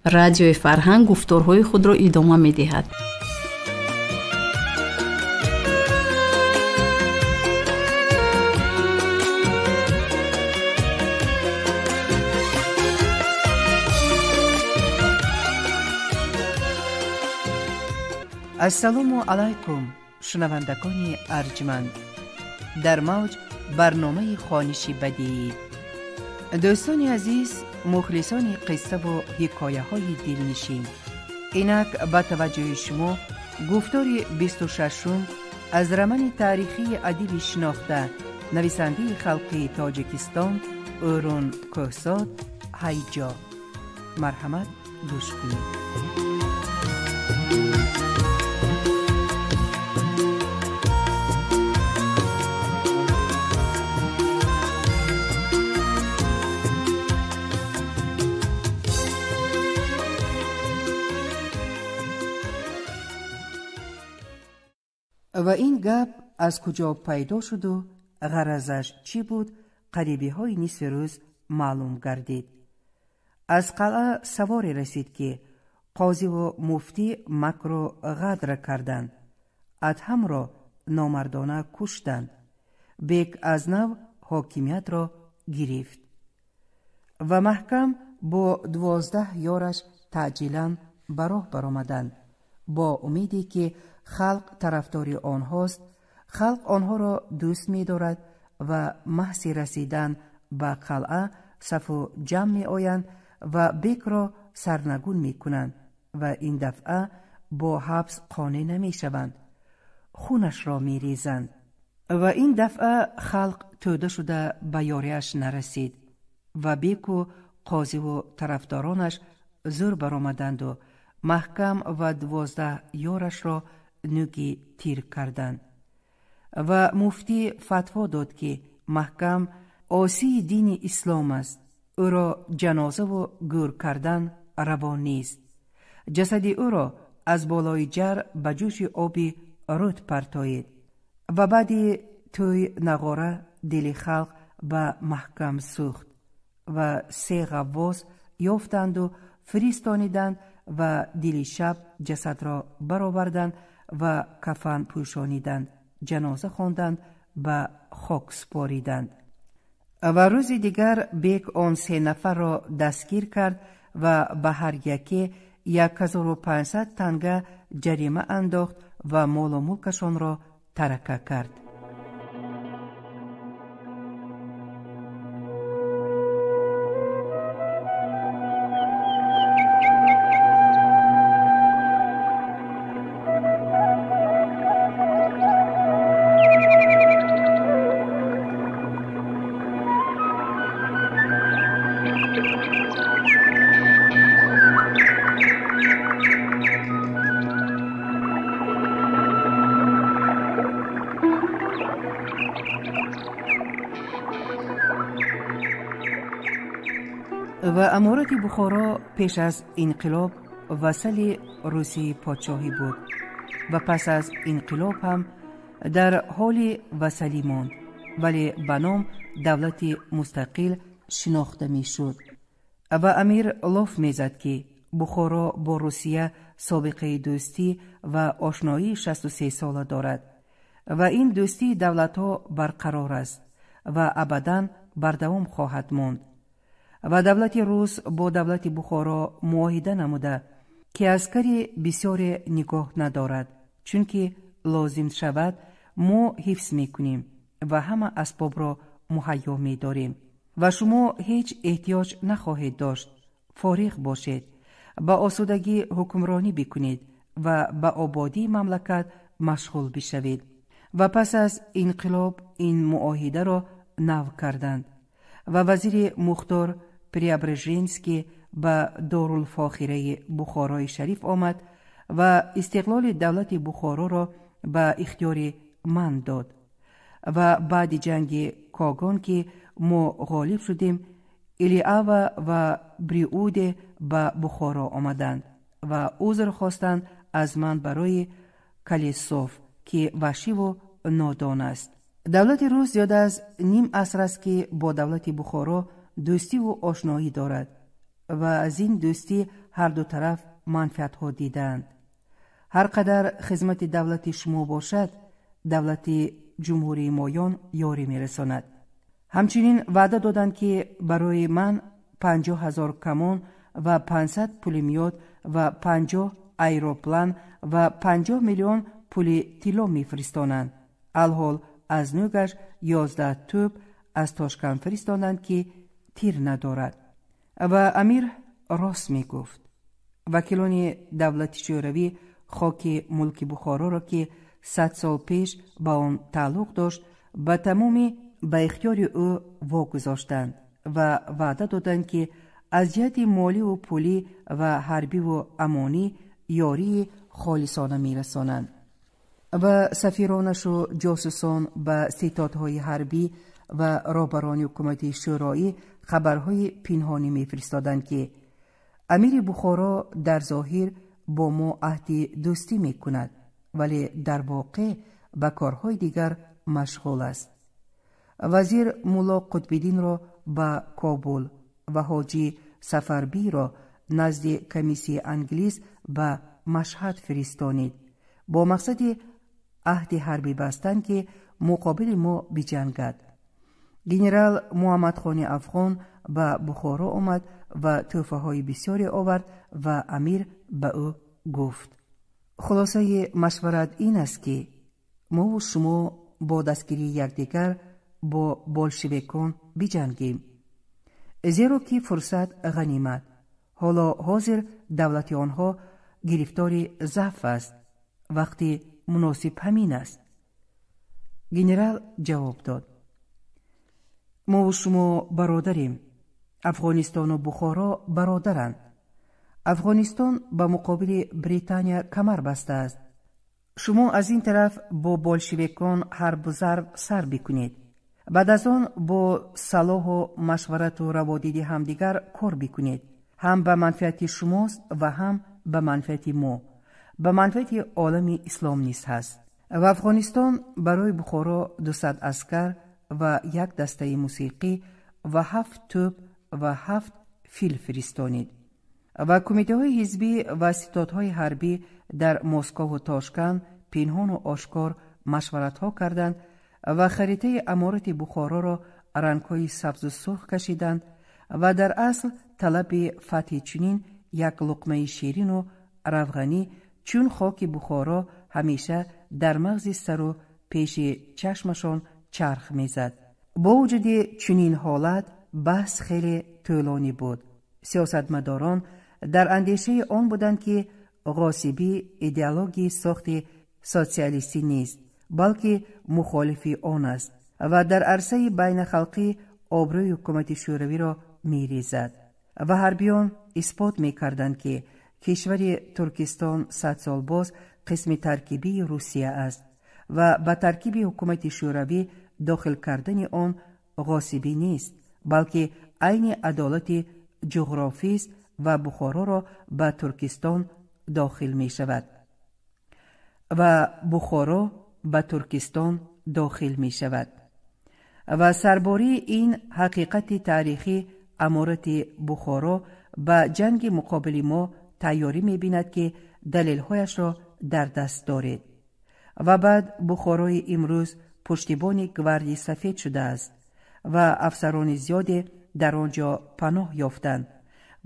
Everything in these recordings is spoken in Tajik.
Радиои Фарҳанг гуфторҳои худро идома медиҳад. Ассалому алайкум, шунавандагони арҷманд. Дар мавҷ барномаи хониши бадиӣ. Дӯстони азиз, мухлисони қиссаву ҳикояҳои дилнишин, инак ба таваҷҷӯҳи шумо гуфтори 26-ум аз романи таърихии адиби шинохта, нависандаи халқии Тоҷикистон Ӯрун Кӯҳзод «Ҳайҷо». Марҳамат, гӯш кунед. Ва ин гап аз куҷо пайдо шуду ғаразаш чӣ буд, қарибиҳои нисфи рӯз маълум гардид. Аз қалъа саворе расид, ки қозиву муфтӣ макру ғадр карданд, Адҳамро номардона куштанд. Бек аз нав ҳокимиятро гирифт ва Маҳкам бо 12 ёраш таъҷилан ба роҳ баромаданд, бо умеде ки халқ тарафдори онҳост, халқ онҳоро дӯст медорад ва маҳзи расидан ба қалъа сафу ҷамъ меоянд ва бекро сарнагун мекунанд ва ин дафъа бо ҳабс қонеъ намешаванд, хунашро мерезанд. Ва ин дафъа халқ тӯда шуда ба ёриаш нарасид ва беку қозиву тарафдоронаш зӯр баромаданду Маҳкам ва 12 ёрашро нӯги тир карданд. Ва муфтӣ фатво дод, ки Маҳкам осии дини ислом аст, ӯро ҷанозаву гӯр кардан раво нест. Ҷасади ӯро аз болои ҷар ба ҷӯши оби рӯд партоед. Ва баъди тӯй нағора дили халқ ба Маҳкам сӯхт ва се ғаввос ёфтанду фиристониданд ва дили шаб ҷасадро бароварданд ва кафан пӯшониданд, ҷаноза хонданд, ба хок супориданд. Ва рӯзи дигар бек он се нафарро дастгир кард ва ба ҳар яке 1500 танга ҷарима андохт ва молу мулкашонро тарака кард. Ва аморати Бухоро пеш аз инқилоб вассали русии подшоҳӣ буд ва пас аз инқилоб ҳам дар ҳоли вассалӣ монд, вале ба ном давлати мустақил шинохта мешуд. Ва амир лоф мезад, ки Бухоро бо Русия собиқаи дӯстӣ ва ошноии 63 сола дорад ва ин дӯстии давлатҳо барқарор аст ва абадан бардавом хоҳад монд. Ва давлати рус бо давлати Бухоро муоҳида намуда, ки аскари бисёре нигоҳ надорад, чунки лозим шавад мо ҳифз мекунем ва ҳама асбобро муҳайё медорем ва шумо ҳеҷ эҳтиёҷ нахоҳед дошт, фориғ бошед, ба осудагӣ ҳукмронӣ бикунед ва ба ободии мамлакат машғул бишавед. Ва пас аз инқилоб ин муоҳидаро нав карданд ва вазири мухтор Преображенский ба Дорулфохираи Бухорои шариф омад ва истиқлоли давлати Бухороро ба ихтиёри ман дод. Ва баъди ҷанги Когон, ки мо ғолиб шудем, Илиава ва Бриуде ба Бухоро омаданд ва узр хостанд аз ман барои Калесов, ки ваҳшиву нодон аст. Давлати рус зиёда аз ним аср аст, ки бо давлати Бухоро дӯстиву ошноӣ дорад ва аз ин дӯстӣ ҳар ду тараф манфиатҳо дидаанд. Ҳар қадар хизмати давлати шумо бошад, давлати ҷумҳурии моён ёрӣ мерасонад. Ҳамчунин ваъда доданд, ки барои ман 50 000 камон ва 500 пулемёт ва 50 аэроплан ва 50 миллион пули тилло мефиристонанд. Алҳол аз нӯгаш 11 тӯб аз Тошканд фиристонанд, ки тир надорад. Ва амир рост мегуфт. Вакилони давлати шӯравӣ хоки мулки Бухороро, ки 100 сол пеш ба он тааллуқ дошт, ба тамомӣ ба ихтиёри ӯ вогузоштанд ва ваъда доданд, ки аз ҷиҳати моливу пулӣ ва ҳарбиву амонӣ ёрии холисона мерасонанд. Ва сафиронашу ҷосусон ба ситодҳои ҳарбӣ ва роҳбарони ҳукумати шӯроӣ хабарҳои пинҳонӣ мефиристоданд, ки амири Бухоро дар зоҳир бо мо аҳди дӯстӣ мекунад, вале дар воқеъ ба корҳои дигар машғул аст. Вазир Мулло Қутбиддинро ба Кобул ва ҳоҷӣ Сафарбиро назди комиссияи англис ба Машҳад фиристонид бо мақсади аҳди ҳарбӣ бастан, ки муқобили мо биҷангад. Генерал Муҳаммадхони Афғон ба Бухоро омад ва тӯҳфаҳои бисёре овард ва амир ба ӯ гуфт: «Хулосаи машварат ин аст, ки мову шумо бо дастгирии якдигар бо болшевикон биҷангем, зеро ки фурсат ғанимат. Ҳоло ҳозир давлати онҳо гирифтори заъф аст, вақти муносиб ҳамин аст». Генерал ҷавоб дод: «Мову шумо бародарем, Афғонистону Бухоро бародаранд. Афғонистон ба муқобили Британия камар бастааст. Шумо аз ин тараф бо болшевикон ҳарбу зарб сар бикунед, баъд аз он бо салоҳу машварату раводиди ҳамдигар кор бикунед. Ҳам ба манфиати шумост ва ҳам ба манфиати мо, ба манфиати олами ислом низ ҳаст». Ва Афғонистон барои Бухоро 200 аскар ва як дастаи мусиқӣ ва ҳафт тӯб ва ҳафт фил фиристонид. Ва кумитаҳои ҳизбӣ ва ситодҳои ҳарбӣ дар Москову Тошканд пинҳону ошкор машваратҳо карданд ва харитаи аморати Бухороро рангҳои сабзу сурх кашиданд. Ва дар асл талаби фатҳи чунин як луқмаи ширину равғанӣ чун хоки Бухоро ҳамеша дар мағзи сару пеши чашмашон чарх мезад. Бо вуҷуди чунин ҳолат баҳс хеле тӯлонӣ буд. Сиёсатмадорон дар андешаи он буданд, ки ғосибӣ идеологияи сохти социалистӣ нест, балки мухолифи он аст ва дар арсаи байнахалқӣ обрӯи ҳукумати шӯравиро мерезад. Ва ҳарбиён исбот мекарданд, ки кишвари Туркистон 100 сол боз қисми таркибии Русия аст ва ба таркиби ҳукумати шӯравӣ дохил кардани он ғосибӣ нест, балки айни адолати ҷуғрофист ва Бухороро ба Туркистон дохил мешавад ва Бухоро ба Туркистон дохил мешавад. Ва сарбории ин ҳақиқати таърихӣ аморати Бухоро ба ҷанги муқобили мо тайёрӣ мебинад, ки далелҳояшро дар даст доред. Ва баъд Бухорои имрӯз пуштибони Гвардияи сафед шудааст ва афсарони зиёде дар он ҷо паноҳ ёфтанд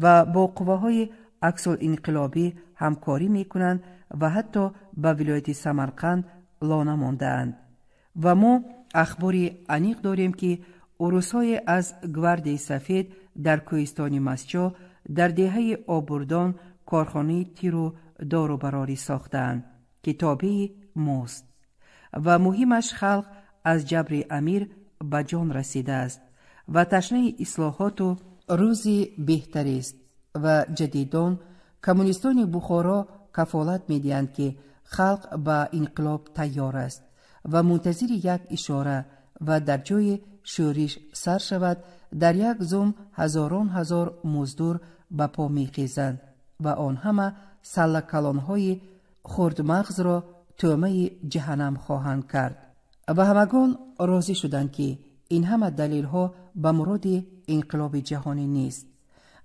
ва бо қувваҳои аксулинқилобӣ ҳамкорӣ мекунанд ва ҳатто ба вилояти Самарқанд лона мондаанд. Ва мо ахбори аниқ дорем, ки урусҳое аз Гвардияи сафед дар кӯҳистони Масчо дар деҳаи Обурдон корхонаи тиру дорубарорӣ сохтаанд, ки тобеи мост. Ва муҳимаш, халқ аз ҷабри амир ба ҷон расидааст ва ташнаи ислоҳоту рӯзи беҳтарест. Ва ҷадидон, коммунистони Бухоро кафолат медиҳанд, ки халқ ба инқилоб тайёр аст ва мунтазири як ишора, ва дар ҷои шӯриш сар шавад, дар як зум ҳазорон ҳазор муздур ба по мехезанд ва он ҳама саллакалонҳои хурдмағзро тӯъмаи ҷаҳаннам хоҳанд кард. Ва ҳамагон розӣ шуданд, ки ин ҳама далелҳо ба муроди инқилоби ҷаҳонӣ нест.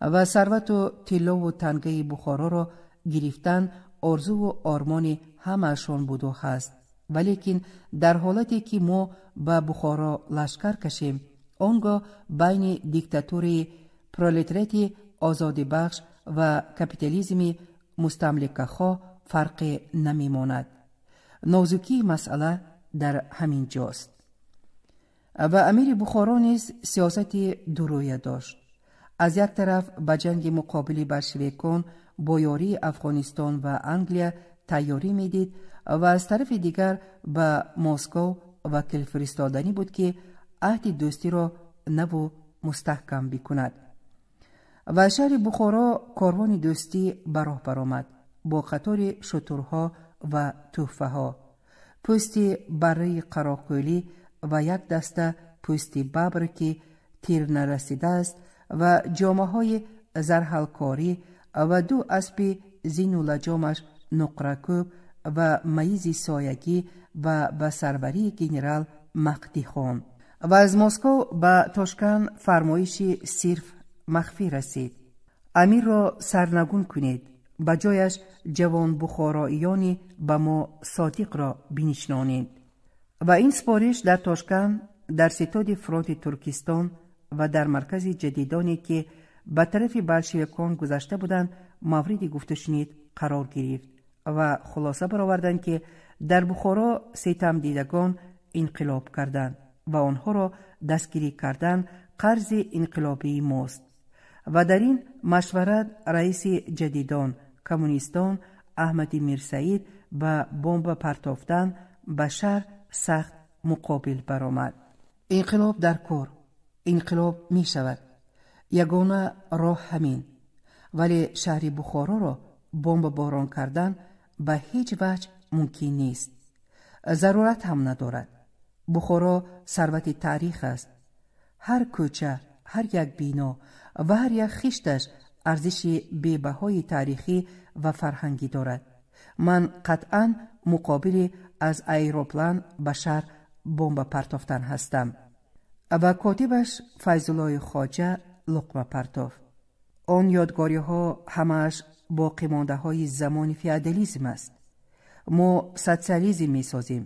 Ва сарвату тиллову тангаи Бухороро гирифтан орзуву ормони ҳамаашон буду ҳаст. Валекин дар ҳолате ки мо ба Бухоро лашкар кашем, он гоҳ байни диктатураи пролетариати озодибахш ва капитализми мустамликахоҳ фарқе намемонад. Нозукии масъала дар ҳамин ҷост. Ва амири Бухоро низ сиёсати дурӯя дошт. Аз як тараф ба ҷанги муқобили большевикон бо ёрии Афғонистон ва Англия тайёрӣ медид ва аз тарафи дигар ба Москов вакил фиристоданӣ буд, ки аҳди дӯстиро наву мустаҳкам бикунад. Ва шаҳри Бухоро корвони дӯстӣ ба роҳ баромад бо қатори шутурҳо ва тӯҳфаҳо, пӯсти барраи қароқӯлӣ ва як даста пӯсти бабр, ки тир нарасидааст, ва ҷомаҳои зарҳалкорӣ ва ду аспи зину лаҷомаш нуқракӯб ва маизи соягӣ ва ба сарварии генерал Маҳдихон. Ва аз Москов ба Тошканд фармоиши сирф махфӣ расид: амирро сарнагун кунед, ба ҷояш ҷавонбухороиёни ба мо содиқро бинишонед. Ва ин супориш дар Тошканд, дар ситоди фронти Туркистон ва дар маркази ҷадидоне, ки ба тарафи болшевикон гузашта буданд, мавриди гуфтушунид қарор гирифт ва хулоса бароварданд, ки дар Бухоро ситамдидагон инқилоб карданд ва онҳоро дастгирӣ кардан қарзи инқилобии мост. Ва дар ин машварат раиси ҷадидон, коммунистон Аҳмади Мирсаид ба бомба партофтан ба шаҳр сахт муқобил баромад. Инқилоб дар кор, инқилоб мешавад. Ягона роҳ ҳамин. Вале шаҳри Бухороро бомбаборон кардан ба ҳеҷ ваҷҳ мумкин нест. Зарурат ҳам надорад. Бухоро сарвати таърих аст. Ҳар кӯча, ҳар як бино ва ҳар як хишташ арзиши бебаҳои таърихӣ ва фарҳангӣ дорад. Ман қатъан муқобили аз аэроплан ба шаҳр бомба партофтан ҳастам. Ва котибаш Файзуллои Хоҷа луқма партофт. Он ёдгориҳо ҳамааш боқимондаҳои замони феодализм аст. Мо социализм месозем.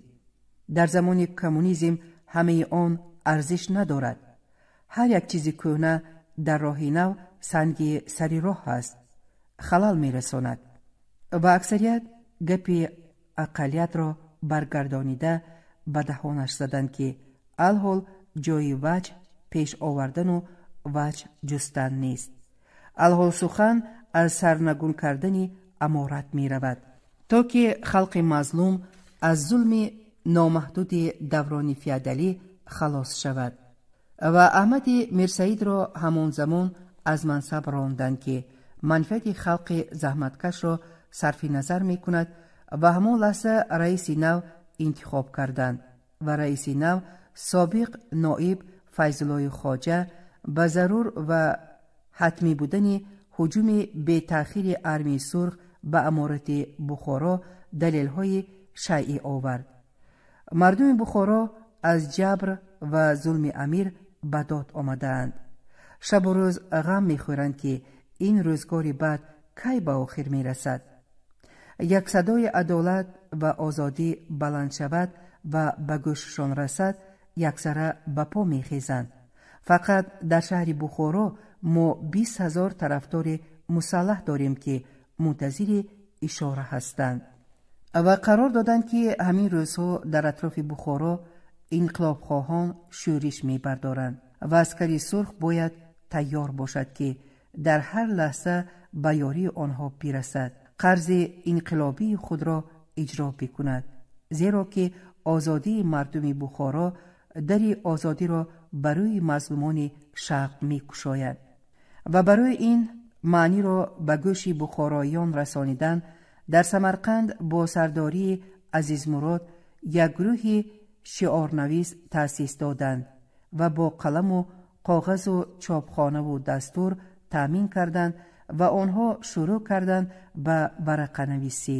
Дар замони коммунизм ҳамаи он арзиш надорад. Ҳар як чизи кӯҳна дар роҳи нав санги сари роҳ аст, халал мерасонад. Ва аксарият гапи ақаллиятро баргардонида ба даҳонаш заданд, ки алҳол ҷои ваҷҳ пеш овардану ваҷҳ ҷустан нест. Алҳол сухан аз сарнагун кардани аморат меравад, то ки халқи мазлум аз зулми номаҳдуди даврони феодалӣ халос шавад. Ва Аҳмади Мирсаидро ҳамон замон аз мансаб ронданд, ки манфиати халқи заҳматкашро сарфи назар мекунад, ва ҳамон лаҳза раиси нав интихоб карданд ва раиси нав собиқ ноиб Файзуллои Хоҷа ба зарур ва ҳатмӣ будани ҳуҷуми бетаъхири армияи сурх ба аморати Бухоро далелҳои шайъӣ овард. Мардуми Бухоро аз ҷабр ва зулми амир ба дод омадаанд. Шабу рӯз ғам мехӯранд, ки ин рӯзгори бад кай ба охир мерасад. Як садои адолат ва озодӣ баланд шавад ва ба гӯшашон расад, яксара ба по мехезанд. Фақат дар шаҳри Бухоро мо 20 000 тарафдори мусаллаҳ дорем, ки мунтазири ишора ҳастанд. Ва қарор доданд, ки ҳамин рӯзҳо дар атрофи Бухоро инқилобхоҳон шӯриш мебардоранд ва аскари сурх бояд тайёр бошад, ки дар ҳар лаҳза ба ёрии онҳо бирасад, қарзи инқилобии худро иҷро бикунад, зеро ки озодии мардуми Бухоро дари озодиро барои мазлумони шарқ мекушояд. Ва барои ин маъниро ба гӯши бухороиён расонидан дар Самарқанд бо сардории Азизмурод як гурӯҳи шиорнавис таъсис доданд ва бо қаламу коғазу чопхонаву дастур таъмин карданд ва онҳо шурӯъ карданд ба варақанависӣ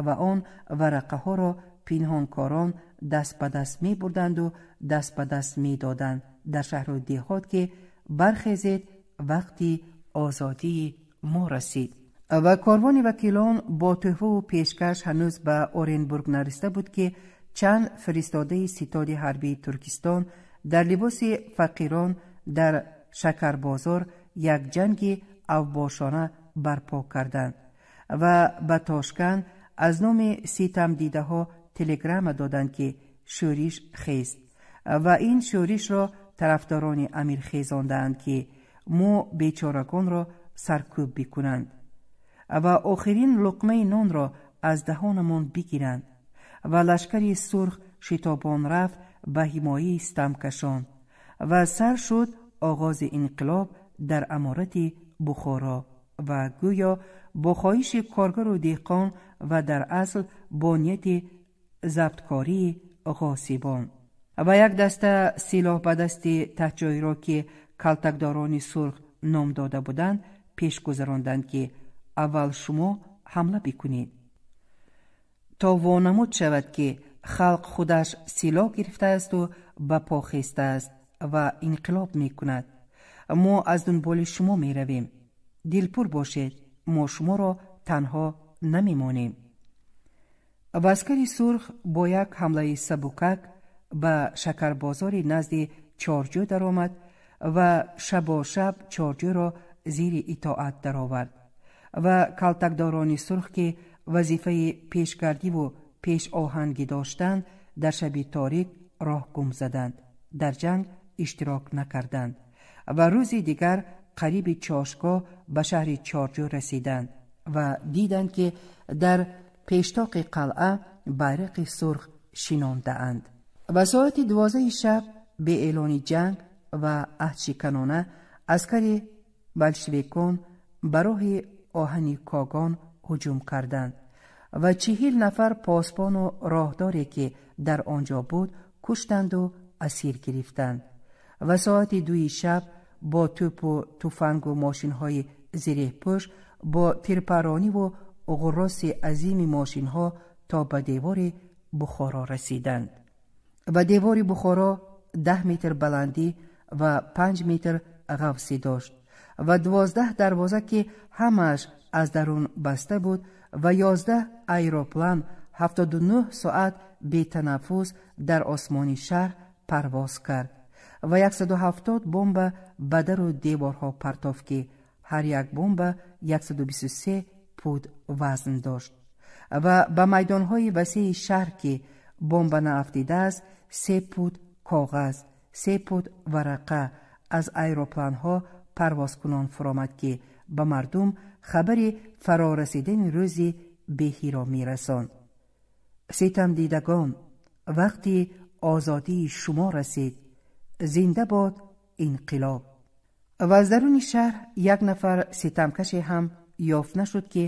ва он варақаҳоро пинҳонкорон даст ба даст мебурданду даст ба даст медоданд дар шаҳру деҳот, ки бархезед, вақти озодии мо расид. Ва корвони вакилон бо тӯҳфаву пешкаш ҳанӯз ба Оренбург нарасида буд, ки чанд фиристодаи ситоди ҳарбии Туркистон дар либоси фақирон дар Шакарбозор як ҷанги авбошона барпо карданд ва ба Тошканд аз номи ситамдидаҳо телеграмма доданд, ки шӯриш хест ва ин шӯришро тарафдорони амир хезондаанд, ки мо бечорагонро саркӯб бикунанд ва охирин луқмаи нонро аз даҳонамон бигиранд. Ва лашкари сурх шитобон рафт ба ҳимояи ситамкашон ва сар шуд оғози инқилоб дар аморати Бухоро ва гӯё бо хоҳиши коргару деҳқон ва дар асл бо нияти забткории ғосибон. Ва як даста силоҳ ба дасти таҳҷоиро, ки калтакдорони сурх ном дода буданд, пеш гузаронданд, ки аввал шумо ҳамла бикунед, то вонамуд шавад, ки халқ худаш силоҳ гирифтаасту ба по хестааст ва инқилоб мекунад. Мо аз дунболи шумо меравем. Дилпур бошед, мо шуморо танҳо намемонем. Ва аскари сурх бо як ҳамлаи сабукак ба Шакарбозори назди Чорҷӯ даромад ва шабошаб Чорҷӯро зири итоат даровард. Ва калтакдорони сурх, ки вазифаи пешгардиву пешоҳангӣ доштанд, дар шаби торик роҳ гум заданд, дар ҷанг иштирок накарданд ва рӯзи дигар қариби чошгоҳ ба шаҳри Чорҷӯ расиданд ва диданд, ки дар пештоқи қалъа байрақи сурх шинондаанд. Ва соати 12 шаб беэълони ҷанг ва аҳдшиканона аскари болшевикон ба роҳи оҳани Когон ҳуҷум карданд ва 40 нафар посбону роҳдоре, ки дар он ҷо буд, куштанду асир гирифтанд. Ва соати 2 шаб бо тӯпу туфангу мошинҳои зиреҳпӯш бо тирпарониву ғурроси азими мошинҳо то ба девори Бухоро расиданд. Ва девори Бухоро 10 метр баландӣ ва 5 метр ғафсӣ дошт ва 12 дарвоза, ки ҳамааш аз дарун баста буд, ва 11 аэроплан 79 соат бетанаффус дар осмони шаҳр парвоз кард ва 170 бомба ба дару деворҳо партофт, ки ҳар як бомба 123 пуд вазн дошт. Ва ба майдонҳои васеи шаҳр, ки бомба наафтидааст, 3 пуд коғаз, 3 пуд варақа аз аэропланҳо парвозкунон фуромад, ки ба мардум хабари фарорасидани рӯзи беҳиро мерасонд. Ситамдидагон, вақти озодии шумо расид, зинда бод инқилоб. Ва аз даруни шаҳр як нафар ситамкаше ҳам ёфт нашуд, ки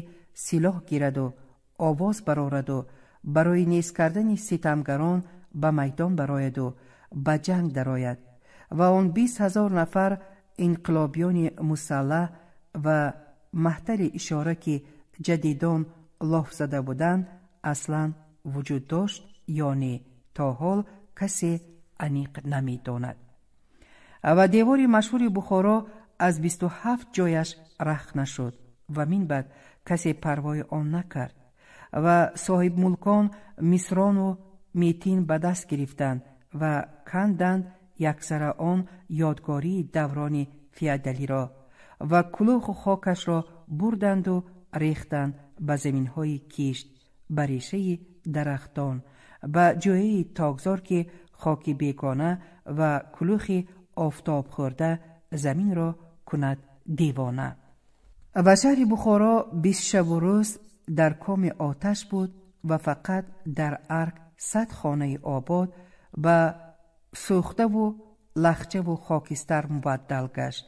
силоҳ гираду овоз барораду барои нест кардани ситамгарон ба майдон барояду ба ҷанг дарояд. Ва он 20 000 нафар инқилобиёни мусаллаҳ ва маҳтари ишора, ки ҷадидон лоф зада буданд, аслан вуҷуд дошт ё не, то ҳол касе аниқ намедонад. Ва девори машҳури Бухоро аз 27 ҷояш рахт нашуд ва минбаъд касе парвои он накард. Ва соҳибмулкон мисрону метин ба даст гирифтанд ва канданд яксара он ёдгории даврони феодалиро ва кулуху хокашро бурданду рехтанд ба заминҳои кишт, ба решаи дарахтон, ба ҷояи токзор, ки хоки бегона ва кулухи офтобхӯрда заминро кунад девона. Ва шаҳри Бухоро 20 шабу рӯз дар коми оташ буд ва фақат дар арк 100 хонаи обод ба сӯхтаву лахчаву хокистар мубаддал гашт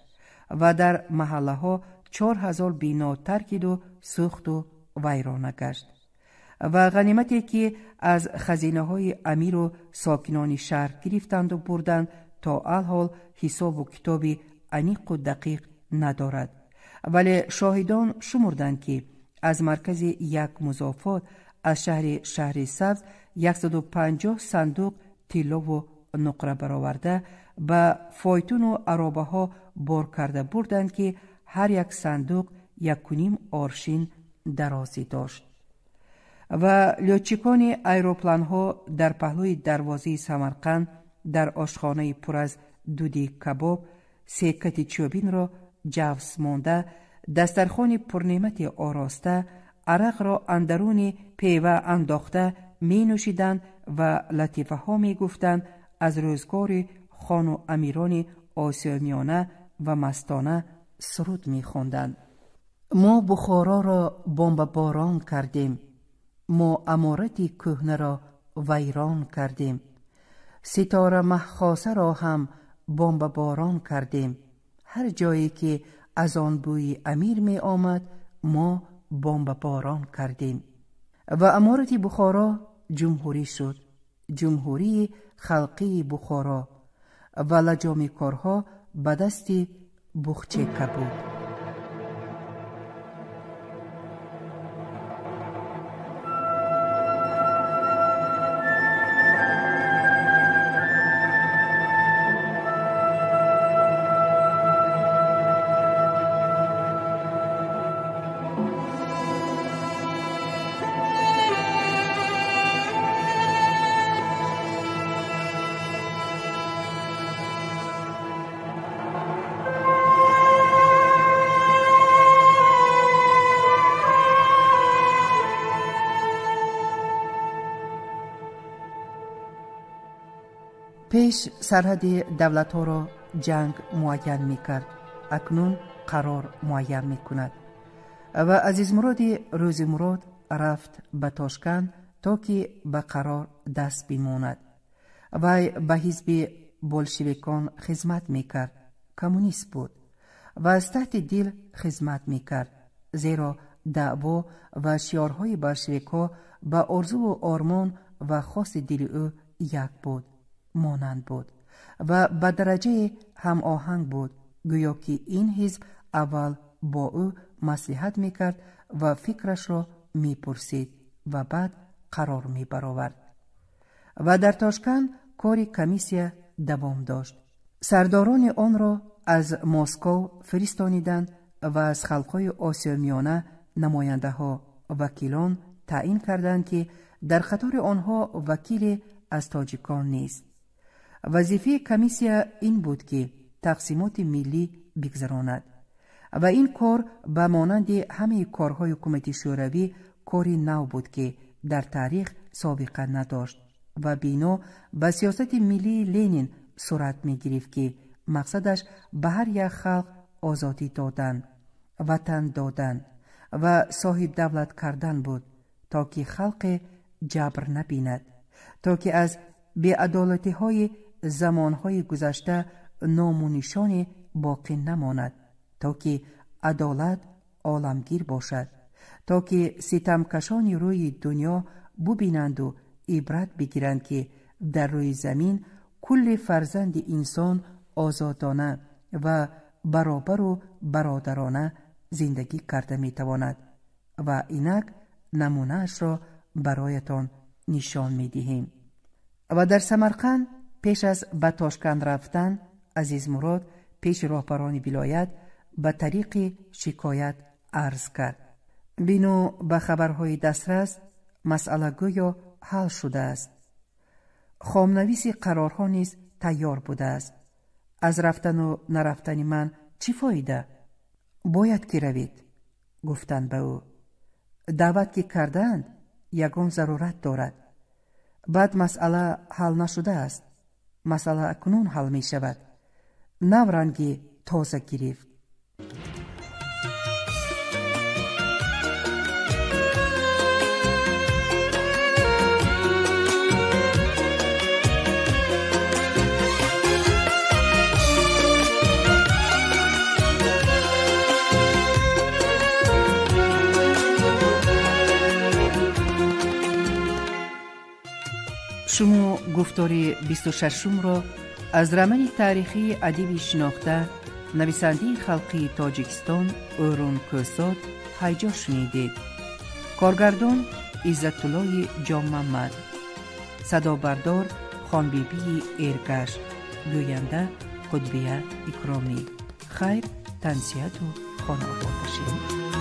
ва дар маҳаллаҳо 4000 бино таркиду сӯхту вайрона гашт. Ва ғанимате, ки аз хазинаҳои амиру сокинони шаҳр гирифтанду бурданд, то алҳол ҳисобу китоби аниқу дақиқ надорад. Вале шоҳидон шумурданд, ки аз маркази як музофот аз шаҳри Шаҳрисабз 150 сандуқ тиллову нуқра бароварда ба фойтуну аробаҳо бор карда бурданд, ки Ҳар як сандуқ 1.5 аршин дарозӣ дошт. Ва лётчикони аэропланҳо дар паҳлӯи дарвозаи Самарқанд дар ошхонаи пур аз дуди кабоб секати чӯбинро ҷавс монда, дастархони пурнеъмати ороста, арақро андаруни пева андохта менӯшиданд ва латифаҳо мегуфтанд аз рӯзгори хону амирони Осиёи Миёна ва мастона суруд мехонданд. Мо Бухороро бомбаборон кардем, мо аморати кӯҳнаро вайрон кардем, ситора маҳхосаро ҳам бомбаборон кардем. Ҳар ҷое ки аз он бӯи амир меомад, мо бомбаборон кардем. Ва аморати Бухоро ҷумҳурӣ шуд, ҷумҳурии халқии Бухоро, ва лаҷоми корҳо ба дасти Бухчека буд. Пеш сарҳади давлатҳоро ҷанг муайян мекард, акнун қарор муайян мекунад. Ва Азизмуроди Рӯзимурод рафт ба Тошканд, то ки ба қарор даст бимонад. Вай ба ҳизби болшевикон хизмат мекард, коммунист буд ва аз таҳти дил хизмат мекард, зеро даъво ва шиорҳои болшевикҳо ба орзуву ормон ва хости дили ӯ як буд, монанд буд ва ба дараҷаи ҳамоҳанг буд, гӯё ки ин ҳизб аввал бо ӯ маслиҳат мекард ва фикрашро мепурсид ва баъд қарор мебаровард. Ва дар Тошканд кори комиссия давом дошт. Сардорони онро аз Москов фиристониданд ва аз халқҳои Осиёи Миёна намояндаҳо, вакилон таъин карданд, ки дар қатори онҳо вакиле аз тоҷикон нест. Вазифаи комиссия ин буд, ки тақсимоти миллӣ бигзаронад. Ва ин кор ба монанди ҳамаи корҳои ҳукумати Шӯравӣ кори нав буд, ки дар таърих собиқа надошт ва бино ба сиёсати миллии Ленин сурат мегирифт, ки мақсадаш ба ҳар як халқ озодӣ додан, ватан додан ва соҳибдавлат кардан буд, то ки халқе ҷабр набинад, то ки аз беадолатиҳои замонҳои гузашта ному нишоне боқӣ намонад, то ки адолат оламгир бошад, то ки ситамкашони рӯи дунё бубинанду ибрат бигиранд, ки дар рӯи замин кулли фарзанди инсон озодона ва баробару бародарона зиндагӣ карда метавонад. Ва инак намунаашро бароятон нишон медиҳем. Ва дар Самарқанд пеш аз ба Тошканд рафтан Азизмурод пеши роҳбарони вилоят ба тариқи шикоят арз кард. Бино ба хабарҳои дастрас, масъала гӯё ҳал шудааст. Хомнависи қарорҳо низ тайёр будааст. Аз рафтану нарафтани ман чӣ фоида? Бояд ки равед, гуфтанд ба ӯ. Даъват ки кардаанд, ягон зарурат дорад. Баъд масъала ҳал нашудааст. Масъала акнун ҳал мешавад. Нав ранги тоза гирифт. Шумо гуфтори 26-умро аз романи таърихии адиби шинохта, нависандаи халқии Тоҷикистон Ӯрун Кӯсод ҳайҷо шунидед. Коргардон Иззатуллои Ҷонмамад, садобардор Хонбибии Эргаш, гӯянда Қудбия Икромӣ. Хайр, тансиҳату Хона обод бошед.